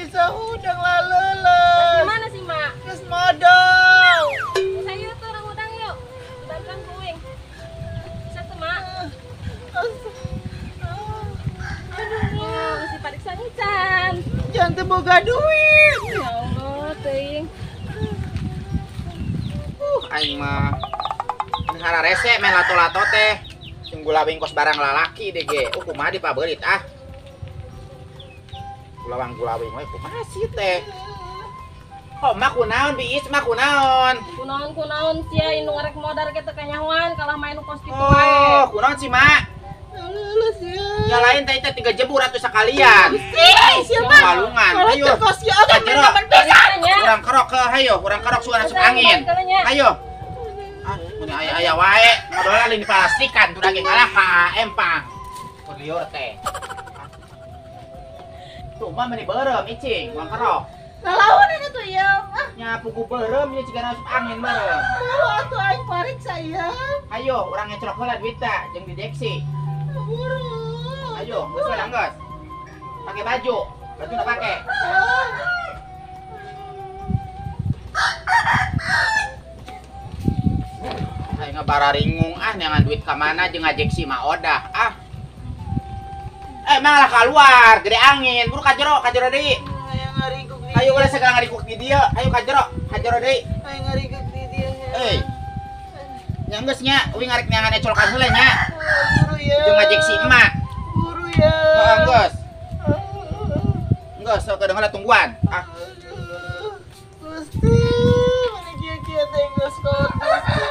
Bisa hudang laleuleuh. Mana sih, Mak? Geus modal. Sayu tuh urang hudang yuk. Bantuan ku uing. Bisa tuh, Mak. Aduh, geus dipariksa ngican. Jangan teu boga duit. Ya Allah, teuing. Aing mah hararese main lato-lato teh. Jeung gulawing kos barang lalaki deh ge. Kumaha dipabeulit ah. Gulawang-gulawing we kumaha sih teh. Oh, mah kunaon biis mah kunaon. Kunaon-kunaon sia indung rek modar ge teu kanyahoan kalah main kos kitu wae. Oh, kunaon sih, Mak? Leuleus ya. Ya lain teh teh 3 jebur atuh sakalian. Ih, sia mah. Walungan. Ayo. Kos ieu oge teman pisan. Urang kerok ke hayo, urang kerok sugan asup angin. Ayo. Ah, mun aya-aya wae, modalna lain diplastikan tuh daging kalah KAM pang. Liur teh. Tuh mah meni beureum icing, urang kerok. Lalawan ini tuh ya. Nya pugu beureum ieu ciga asup angin beureum. Mau atuh aing pariksa ya. Ayo, urang ngecelok heula duitna jeung dideksi. Buru. Ayo, geus lah geus. Pakai baju. Baju udah pakai. Aing ngabararingung ah neangan duit ka mana jeung ngajeksi mah odah ah. Emang lah keluar, gede angin, buru ka jero deui. Aya ngariguk di. Ayo ulah segala ngariguk di dieu. Ayo ka jero deui. Aya ngariguk di dieu. Euy. Nya geus nya, uing ngarek neangan ecolokan heula nya. Buru ya. Jeung ngajeksi emak. Buru ya. Heeh, geus. Geus, sok heula tungguan. Ah. Gusti, mana kieu-kieu teh geus kolot Gusti.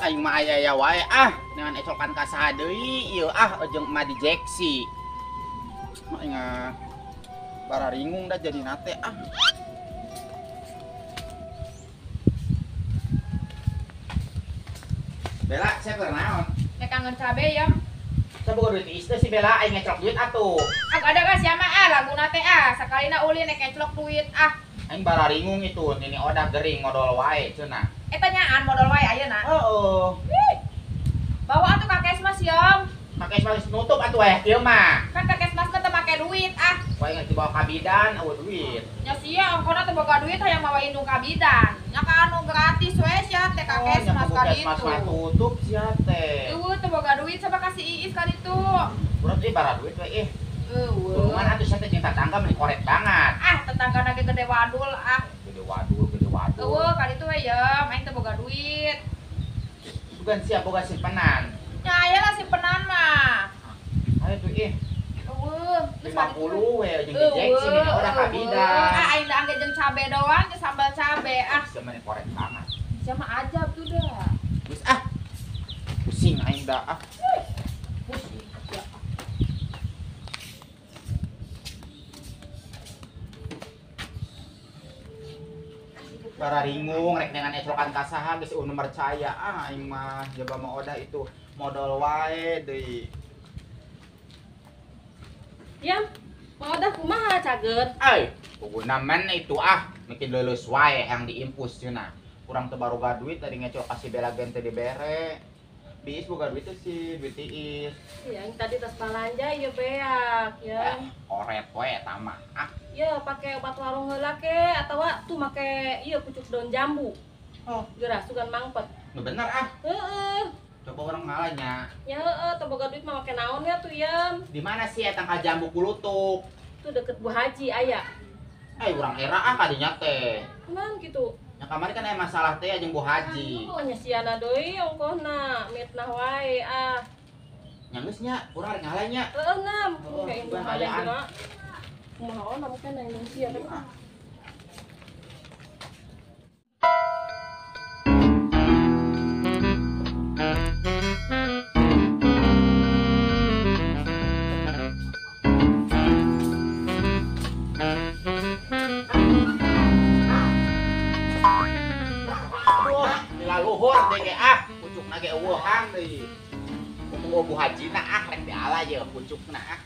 Aing mah aya-aya wae ah, dengan ecolokan ka saha deui ieu ah jeung emak dijeksi. Aing ah bararingung dah jadi nate ah. Bella, saya keur naon? Nek kangen cabe ya. Saya boga duit ieu si Bella aing ngecelok duit atuh. Ah ada ka sia mah ah laguna teh ah, sakalina ulin nek ngecelok duit ah. Aing bararingung itu, nini odah gering ngodol wae cenah. Eta nyaan modal wae ayeuna. Heeh. Bawa atuh ka Kesmas yong. Ka Kesmas nutup atuh aya kieu mah. Kan ka Kesmas mah teu make duit ah. Wae geus dibawa ka bidan eueuh duit. Nya sia ongkona teu boga duit hayang mawa indung ka bidan. Nya ka anu gratis we sia teh ka Kesmas ka ditu. Kesmas mah tutup sia teh. Eueuh teu boga duit coba kasih Iis ka ditu. Berarti bara duit we ih. Eueuh. Tulungan atuh sia teh jeung tetangga meni koret banget. Ah, tetanggana ge gede wadul ah. Gede wadul, gede wadul. Eueuh ka ditu we ya, aing teu boga duit. Bukan siap boga simpenan. Nya aya lah simpenan mah. Ayo tuh ih. Eueuh, geus 50 we jeung dijeksi meni urang ka bidan. Ah, aing da angge jeung cabe doang, jeung sambal cabe ah. Sia meni koret banget. Sia mah ajab tuh dah. Geus ah. Pusing aing da ah. Pusing. Bararingung rek dengan ecolokan ka saha geus eueuh percaya ah aing mah jaba mah odah itu modal wae deui. Ya, mah odah kumaha cager? Ai, puguna men itu ah, makin leuleus wae yang diimpus cenah. Kurang teu baroga duit tadi ngecolok ka si Bella gen teu dibere. Biis boga duit teh si, duit tiis. Iya, yang tadi tas balanja ieu beak ya. Koret we eta mah. Ah. Ya, pakai obat warung heula ke atawa tuh make ieu pucuk daun jambu. Oh, geura sugan mangpet. Nu bener ah. Heeh. Coba orang ngalanya. Ya heeh, teu boga duit mah make naon ya tuh ya. Di mana sih eta tangkal jambu kulutuk? Tuh deket Bu Haji aya. Eh, urang era ah kadinya teh. Kunaon kitu? Nya kamari kan aya masalah teh jeung Bu Haji. Oh, nya siana deui ongkohna, mitnah wae ah. Nya geus nya, urang rek ngalanya. Heeh, nam. Oh, Kayak indung ayaan. geura. Kumaha ona mungkin na indung sia teh. Luhur deh ge ah, pucukna ge eueuhan deui. Kumaha Bu Hajina ah rek diala ye pucukna ah.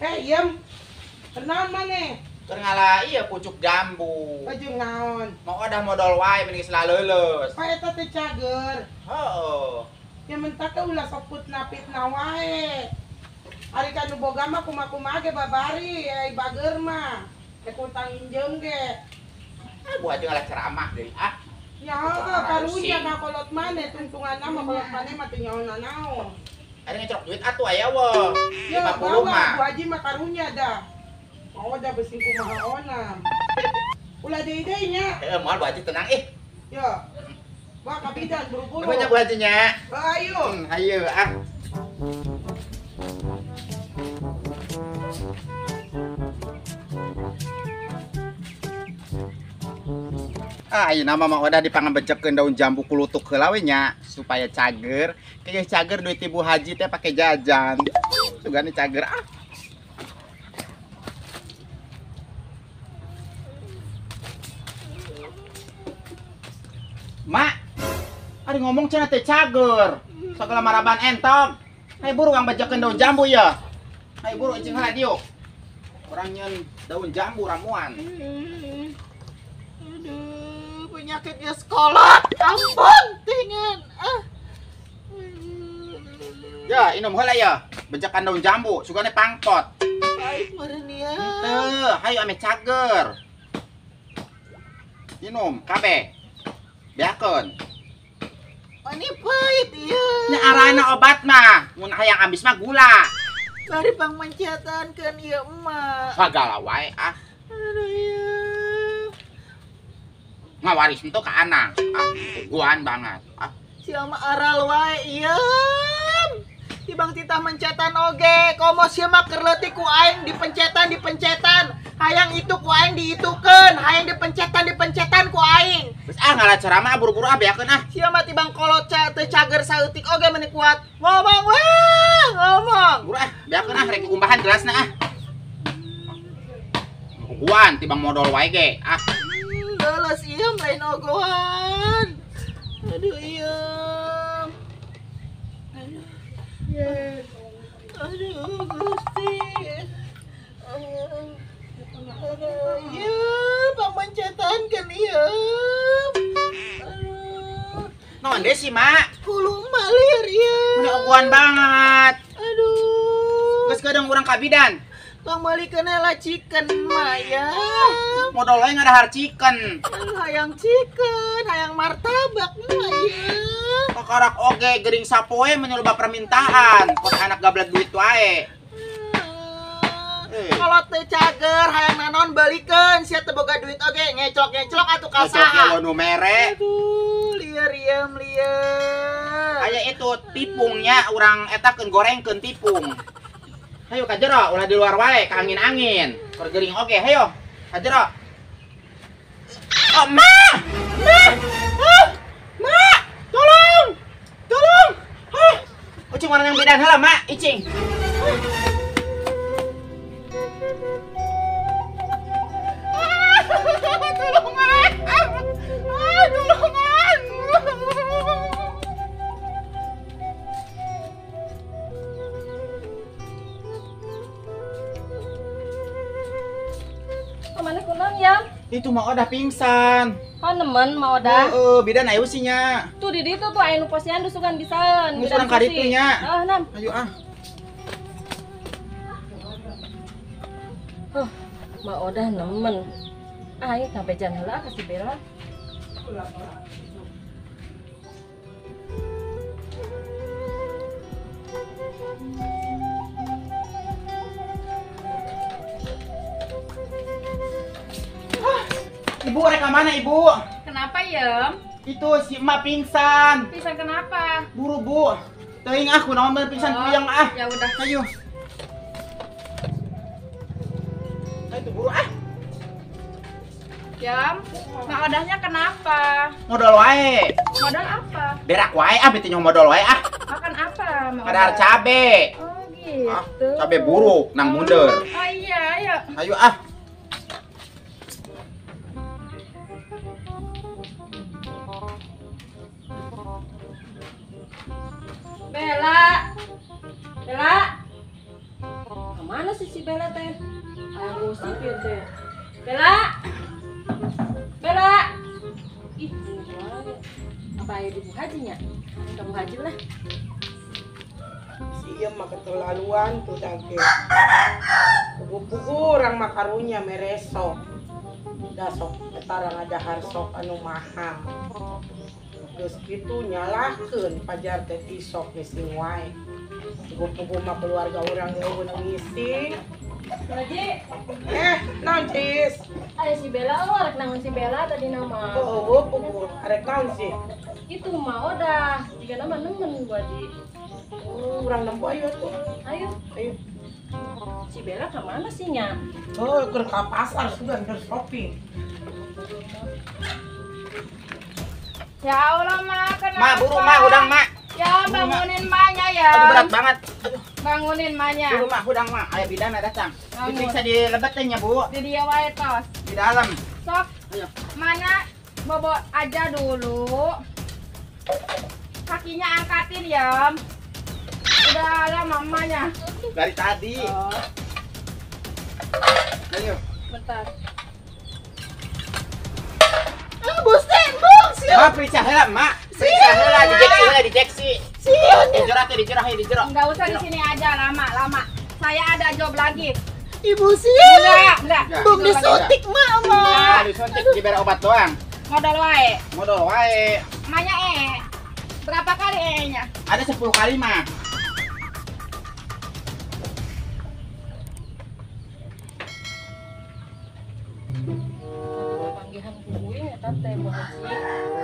Yem. Kenaon maneh? Keur ngala ieu pucuk jambu. Baju naon? Mau udah modal wae mending geus laleuleus. Pa eta teh cager. Heeh. Ya mentak teh ulah sok putna-pitna wae. Ari ka nu boga mah kumaha-kumaha ge babari, ai bager mah. Rek utang injeum ge. Ah, Bu Haji ngalah ceramah deui ah. Ya heuh karunya ka kolot maneh tungtunganna mah kolot maneh mah teu nyaho nanaon. Ari ngecrok duit atuh aya we. 50 mah. Bu Haji mah karunya dah. Mau dah beusi kumaha onam. Ulah deui-deui nya. Heeh, moal Bu Haji tenang ih. Ya. Wah, kabidan buru-buru. Banyak Bu Haji nya. Ayo. Ayo ah. Ah, ayeuna mah Mang Odah dipangabejekeun daun jambu kulutuk heula we nya supaya cager. Kayaknya cager duit Ibu Haji teh pake jajan. Sugane cager ah. Mak, ari ngomong cenah teh cager. Sagala maraban entok. Hayu buru kang bejekeun daun jambu ya. Hayu buru icing heula diuk. Urang nyeun daun jambu ramuan. Aduh, penyakitnya sekolah. Ampun, tingan. Ah. Ya, inum heula ya. Bejekan daun jambu, sugane pangpot. Baik meureun ya. Teu, hayu ame cager. Inum kabeh. Beakeun. Ini pahit ieu. Nya arana obat mah, mun hayang ambis mah gula. Bari pangmencetankeun ieu emak. Sagala wae ah. Aduh ieu. Ngawaris henteu ka anak. Ah, guan banget. Ah. Sia mah aral wae ieu. Tibang titah mencetan oge, komo sia mah keur leutik ku aing dipencetan. Hayang itu ku aing diitukeun, hayang dipencetan ku aing. Geus ah ngalah ceramah buru-buru ah beakeun ah. Sia mah tibang kolot teu cager saeutik oge meuni kuat. Ngomong weh, ngomong. Buru ah, beakeun ah rek kumbahan gelasna ah. Guan tibang modal wae ge ah. Leuleus ieu lain ogohan. Aduh ieu. Aduh, Gusti. Aduh, ieu pangmencetankeun ieu. Aduh. Naon deui sih, Mak? Hulu emak lieur ieu. Mun ogohan banget. Aduh. Geus kadang urang ka bidan. Pangmeulikeun heula chicken mah ya. Modal wae ngadahar chicken. Aduh, hayang chicken, hayang martabak mah ieu. Kakarak oge gering sapoe meuni loba permintaan. Kos anak gablek duit wae. Kalau teu cager hayang nanon balikeun, sia teu boga duit oge ngeclok-ngeclok atuh ka saha. Ngeclok nu mere. Aduh, lieur ieu lieur. Aya itu tipungnya urang eta keun gorengkeun tipung. Hayu ka jero, ulah di luar wae ka angin-angin. Keur gering oge, hayo. Ka jero. Oh, Ma! Ma! Ah! Ma! Tolong! Tolong! Ah! Ucing warna yang bidan heula, Ma, icing. Tulungan! Ah, tulungan! Kemana kunaon ya? Itu Mak Odah pingsan. Oh nemen Mak Odah. Heeh, bidan ayo sih nya. Tuh di ditu tuh aya nu posyandu sugan bisaeun. Geus urang ka ditu nya. Heeh, nam. Ayo ah. Huh, Mak Odah nemen. Ayo sampai jan heula ka si Bella. Ibu rek ka mana Ibu? Kenapa, Yem? Itu si emak pingsan. Pingsan kenapa? Buru, Bu. Teuing ah kunaon bener pingsan kuyang ah. Ya udah. Ayo. Ayo tuh buru ah. Yem, Mak Odahnya kenapa? Modal wae. Modal apa? Berak wae ah beuti modal wae ah. Makan apa, Mak Odah? Kadar cabe. Oh gitu. Ah, cabe buruk nang mundur. Oh iya, ayo. Ayo ah. Bella. Bella. Mana sih si Bella teh? Ayo gosip ya teh. Bella. Bella. Ih, apa ayo di Bu Haji nya? Ke Bu Haji lah. Si ieu mah keterlaluan tuh dage. Pugu-pugu urang mah karunya meresok. Da sok eta ngadahar sok anu mahal. Geus kitu nyalahkeun pajar teh tisok ngising wae. Pugu-pugu mah keluarga urang eueuh nu ngising. Haji. Naon Cis? Aya si Bella, oh arek naon si Bella tadi nama. Oh, pugu arek naon sih? Itu mah udah, jika nama nemen Bu Haji. Oh, urang nempo ayo tuh. Ayo. Ayo. Si Bella ke mana sih nya? Oh, ke pasar sudah keur shopping. Ya Allah, Ma, kenapa? Ma, buru Ma, hudang Ma. Ya, bangunin Ma-nya ya. Aduh, berat banget. Aduh. Bangunin Ma-nya. Buru Ma, hudang Ma. Aya bidan datang. Diperiksa di lebet nya, Bu. Di dia wae tos. Di dalam. Sok. Ayo. Mana bobo aja dulu. Kakinya angkatin ya. Udah lama mamanya. Dari tadi. Oh. Ayo. Bentar. Ah, buset, bung. Ma, periksa heula, Ma. Periksa heula, dijeksi heula, dijeksi. Sieun. Dijero teh, dijero, hayu dijero. Enggak usah di sini aja lama-lama. Saya ada job lagi. Ibu sieun. Enggak. Bung disuntik, Ma, Ma. Enggak, disuntik diberi obat doang. Modal wae. Modal wae. Manya berapa kali E-nya? Ada 10 kali, Ma.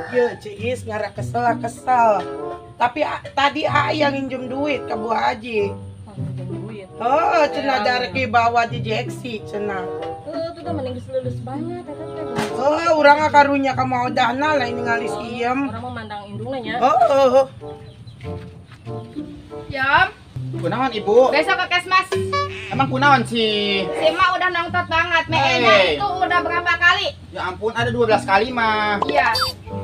Ye, Ciis ngara kesel kesel. Tapi tadi A yang nginjem duit ke Bu Haji. Nginjem duit. Oh, cenah dari bawa di jeksi cenah. Tuh udah mending geus banget eta teh. Oh, urang karunya ka maodahna lain ningali si Iem. Urang mah mandang indungna nya. Heeh. Yam. Kunaon Ibu? Besok ke Kesmas. Emang kunaon sih? Si Ma udah nongtot banget. Me-nya itu udah berapa kali? Ya ampun, ada 12 kali, Ma. Iya.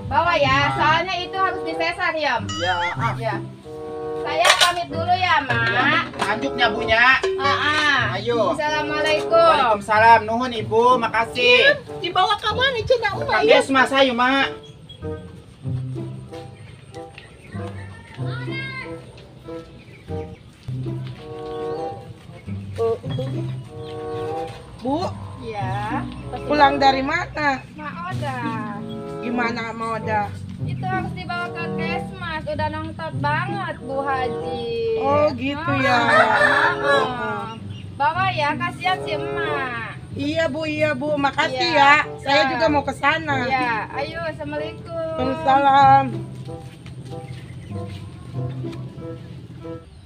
Bawa ya, soalnya itu harus disesar, Yam. Iya, ah. Iya. Saya pamit dulu ya, Ma. Lanjutnya, Bu nya. Heeh. Ayo. Assalamualaikum. Waalaikumsalam. Nuhun, Ibu. Makasih. Dibawa ke mana cenah, Uma? Kesmas ayo, Ma. Bu, ya. Pulang dari mana? Ma Oda. Gimana Ma Oda? Itu harus dibawa ke Kesmas, udah nongtot banget Bu Haji. Oh gitu ya. Bawa ya, kasihan si emak. Iya Bu, iya Bu, makasih ya. Saya juga mau ke sana. Iya, ayo, assalamualaikum. Waalaikumsalam.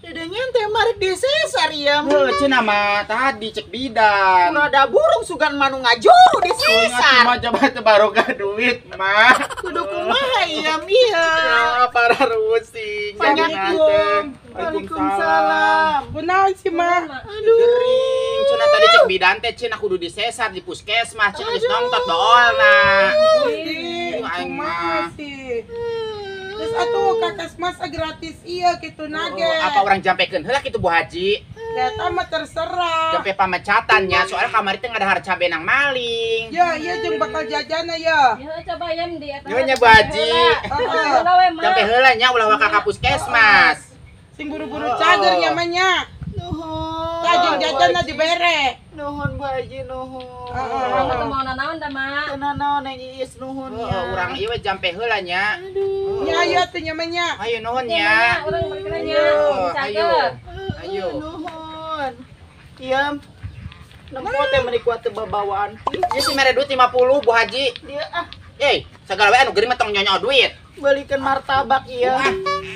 Dedenya teh marek disesar ya. Heuh, cenah mah tadi cek bidan. Kudu ada burung sugan manu ngajuru disesar. Mah coba teu baroga duit, mah. Kudu kumaha ieu ieu. Ya, para rusing. Assalamualaikum. Waalaikumsalam. Kunaon sih, mah? Aduh. Gering. Cenah tadi cek bidan teh cenah kudu disesar di puskesmas, cenah geus nongtot doolna. Gusti, aing mah sih. Terus atuh kakak masa gratis iya gitu nage. Oh, apa orang jampekeun heula kitu Bu Haji? Eta mah terserah. Jampe pamecatannya soalnya kamari teh ngadahar cabe nang maling. Ya, iya jeung bakal jajana ya. Ya coba ayam di eta. Nya Bu Haji. Heeh. Jampe heula nya ulah waka ka puskesmas. Sing buru-buru cager nya mah nya. Nuhun. Tah jeung jajana dibere. Nuhun Bu Haji nuhun. Heeh. Mau nanaon teh, Ma? Teu nanaon neng Iis nuhun ya. Urang ieu we jampe heula nya. Aduh. Nya ayo teh nya mah nya. Ayo nuhun nya. Urang balik nya. Ayo. Ayo. Nuhun. Iya. Nempo teh meuni kuat teu babawaan. Ieu si mere duit 50 Bu Haji. Dia ah. Eh, sagala we anu geuring mah tong nyonyo duit. Balikeun martabak ieu.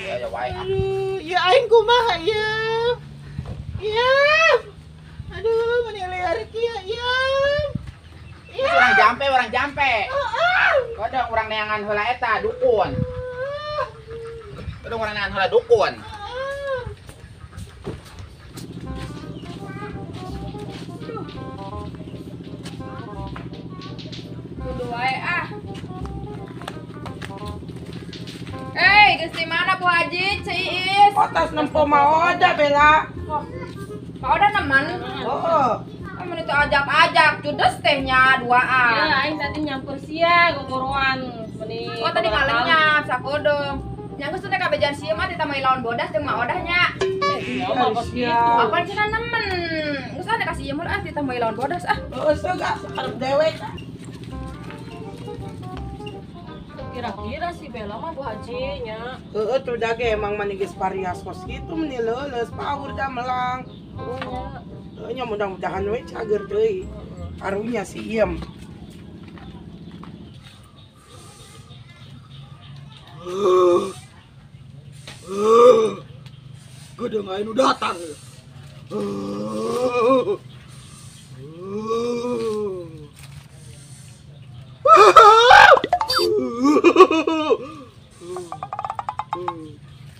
Ya ya wae. Aduh, ieu aing kumaha ieu? Iya. Aduh, meuni liar kieu ieu. Iya. Orang jampe, Kodong urang neangan heula eta dukun. Kodong urang neangan heula dukun. Kudu wae ah. Hei, geus di mana Bu Haji? Ciis. Oh, tas nempo Ma Oda, Bella. Oh. Pak Oda nemen. Heeh. Amun itu ajak-ajak judes teh nya duaan. Ya aing tadi nyampur sia gogoroan meni. Oh tadi ngalenyap sakodeung. Nya geus teh kabejan sia mah ditambah lawan bodas jeung Mak Odah nya. Ya mah kos kitu. Apaan cenah nemen. Geus ada kasih ieu mah ah ditambah lawan bodas ah. Heeh sok ah sakarep dewek. Kira-kira si Bella mah Bu Haji nya. Heeh tuh da ge emang mani geus parias kos kitu meni leuleus paur da melang. Heeh nya mudah-mudahan we cager deui. Karunya si Iem. Gedeng aing nu datang.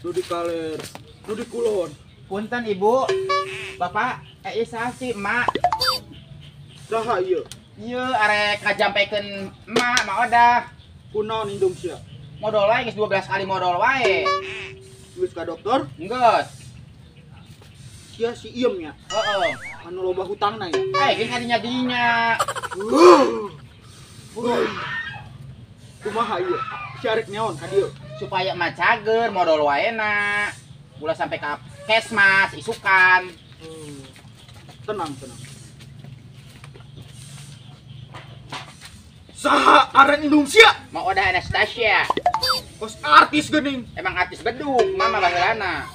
Nu di kaler, nu di kulon. Punten Ibu. Bapak, ieu saha sih, Mak? Saha ieu? Ieu arek ngajampekeun emak, Mak Odah. Kunaon indung sia? Modol wae geus 12 kali modol wae. Geus ka dokter? Geus. Sia si Iem nya. Heeh. Anu loba hutangna ya. Eh, geus kadinya-dinya. Buru. Kumaha ieu? Si arek neon ka dieu supaya emak cager modol wae na. Ulah sampai ka kesmas isukan. Tenang, tenang. Saha aran indung sia? Mak Odah Anastasia. Kos artis geuning. Emang artis beduk, mama baheulana.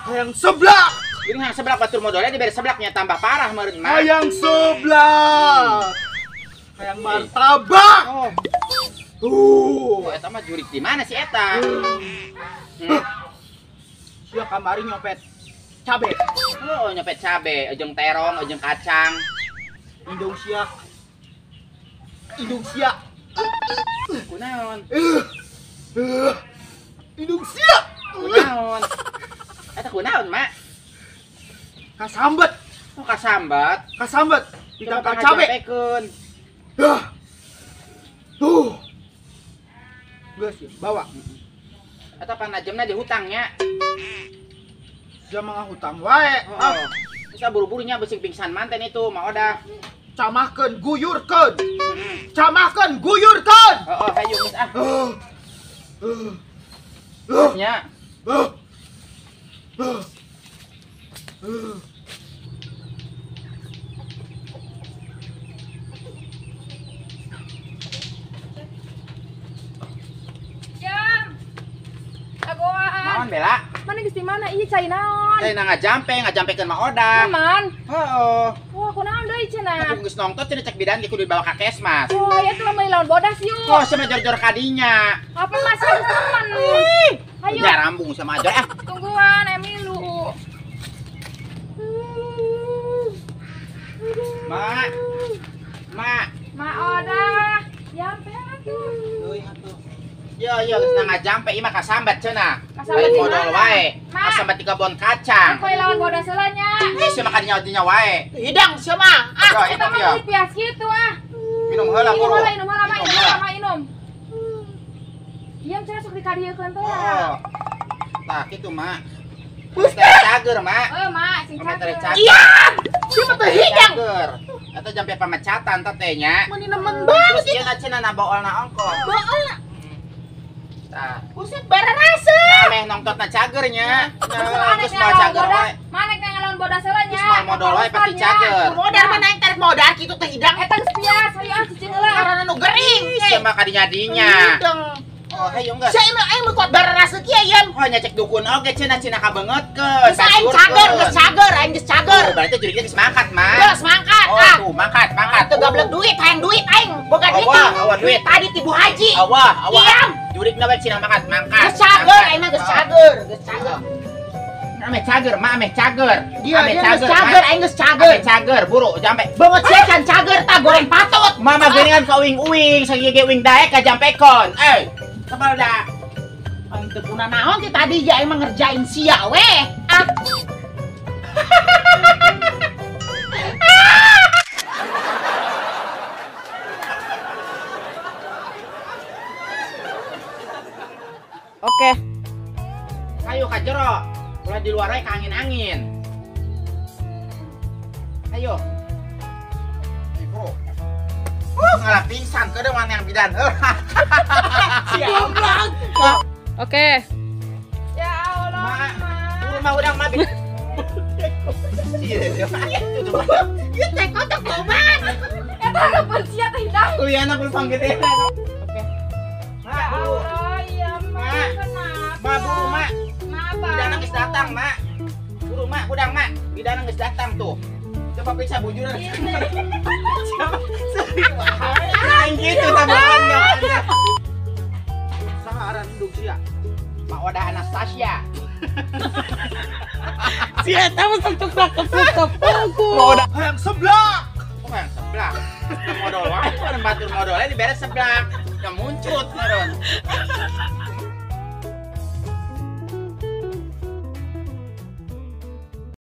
Hayang seblak. Geuning hayang seblak batur modolnya dibere seblaknya tambah parah meureun mah. Hayang seblak. Hayang martabak. Oh. Eta mah jurik di mana si eta? Sia kamari nyopet cabe. Oh, nyopet cabe, jeung terong, jeung kacang. Indung sia. Indung sia. Kunaon? Indung sia. Kunaon? Eta kunaon, Mak? Kasambet. Oh, kasambet. Kasambet. Ditangkal cabe. Tuh. Geus bawa. Eta panajemna di hutangnya. Sia mah hutang wae. Oh. Bisa buru-burunya besing pingsan manten itu, Mak Odah. Camahkeun, guyurkeun. Camahkeun, guyurkeun. Heeh, hayu geus ah. Nya. Jam. Agoan. Naon Bella? Mana geus di mana? Ieu cai naon? Cai na ngajampekeun Mak Odah. Naon? Heeh. Wah, kunaon deui cenah? Aku geus nongtot cenah cek bidan ge kudu dibawa ka kesmas. Wah, ya tuh meuli lawan bodas yuk. Oh, sama jor-jor kadinya. Apa masih harus teman? Ayo. Jarambung sama ajor ah. Tungguan Emilu. Mak. Mak. Mak Odah. Jampe atuh. Euy atuh. Yo yo geus ngajampe ieu mah kasambat cenah. Kasambat di modol wae. Kasambat di kebon kacang. Aku lawan bodas heula nya. Ih, sia mah kadinya wae. Hidang sia mah. Ah, eta mah pias kitu ah. Minum heula buru. Minum heula, minum heula, Mak, minum. Diam cenah sok dikadiekeun teh. Oh. Tah kitu, Mak. Teh cager, Mak. Heuh, Mak, sing cager. Iya. Sia mah teh hidang. Eta jampe pamecatan teh teh nya. Meuni nemen banget ieu cenah na boolna ongkoh. Boolna. Tah. Buset bararasa. Meh nongtotna cager nya. Geus moal cager wae. Mana yang ngalawan bodas heula nya? Geus moal modal wae pasti cager. Modal mana yang tarik modal kitu teh hidang. Eta geus biasa hayu ah cicing heula. Karena nu gering. Sia mah kadinya-dinya. Hidang. Oh, hayu geus. Sia aing mah kuat bararasa kieu yeun. Oh, nya cek dukun oge cenah cenah kabeungeutkeun. Geus aing cager, geus cager, aing geus cager. Berarti jurigna geus mangkat, Mak. Geus mangkat. Oh, tuh mangkat, mangkat. Teu gablek duit, hayang duit aing. Boga duit. Awa duit. Tadi ti Bu Haji. Awa, awa. Diam. Jurigna we cenah mangkat, mangkat. Geus cager, aing mah geus cager, geus cager. Ame cager, mak ame cager. Dia geus cager, aing geus cager. Ame cager, buru jampe. Banget sia can cager tah goreng patut. Mama geuningan ka uing-uing, sakieu ge uing daek ka jampekon. Eh, tebal da. Aing teu kuna naon ti tadi ya aing mah ngerjain sia weh. Ah. Oke. Ayo ka jero. Ulah Ulah di luar wae ka angin-angin. Ayo. Ayo, bro. Ngalah pingsan ke depan yang bidan. Goblok. Oke. Ya Allah, Ma. Rumah udang mah. Ieu teh kotak kumaha? Eta harapan sia teh hidang. Tuh ya anak lupang gede. Oke. Ya Allah, iya Ma. Kenapa? Ma, buru, Ma. Ma, apa? Bidana geus datang, Ma. Buru, Ma, udang, Ma. Bidana geus datang tuh. Coba periksa bujuran. Nah, gitu tambahannya. Saharan induk sia. Ma Oda Anastasia. Si eta mah sok sok aku. Ma Oda hayang seblak. Oh, hayang seblak. Modal wae, orang batur modalnya diberes seblak. Ya muncut meureun.